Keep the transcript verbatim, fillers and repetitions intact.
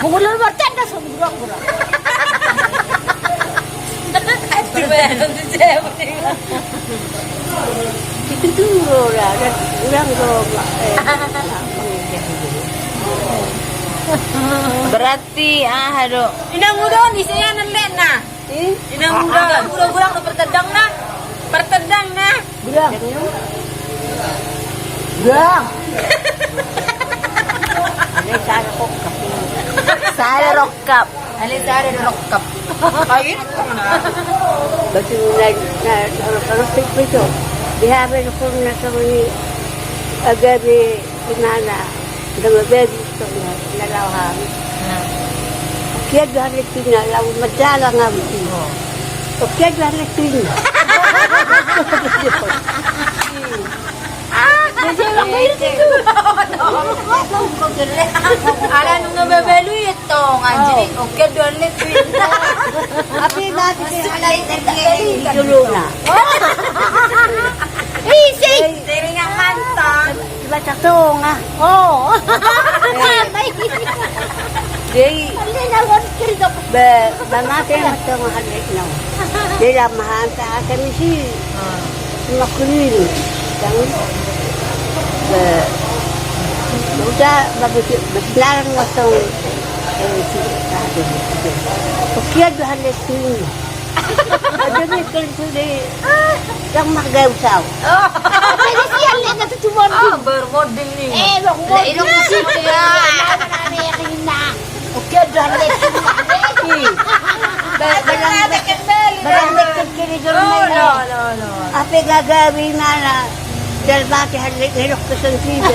Molo martanda songon gurang-gurang. Itu tu ora, ora, gurang-gurang. Berarti aha do? Inang muda on, ise ia nan lek na. Inang muda. Gurang-gurang do, pertendang na. Pertendang na. Gurang. Gurang. Sada rongkap. Sada rongkap. Batu na, na, rongkap itu. Di H P rongkap na sama ni. Agak di mana? Ndang mabagi songon na laho hami. Oke do hami tu na laho manjalang hami. Oke do hami tu na. Ala nunga babalu i tong anjing. Oke do hami tu na. Tapi mati si halai tadi di jolona. Isi. Teringat mantan. Dibaca tonga. Oh. Jadi, ba, ba mate ma tonga hande no. Jadi, lama hanta asa misi. Makulin. Yang, ba, udah, ba, besi, besi larang ngosong. Eh, si, ah, si, si. Oke, ada hande sini. Ada ni kan sudah yang marga usau. Oh. Jadi sian ni kata cuma. Oh, bermoding ni. Eh, bermoding. Lah, ini mesti ya. Oke, dah lek. Barang lek kiri jolo. Apa gaga di mana? Dal bati hande ngelok ke sentida.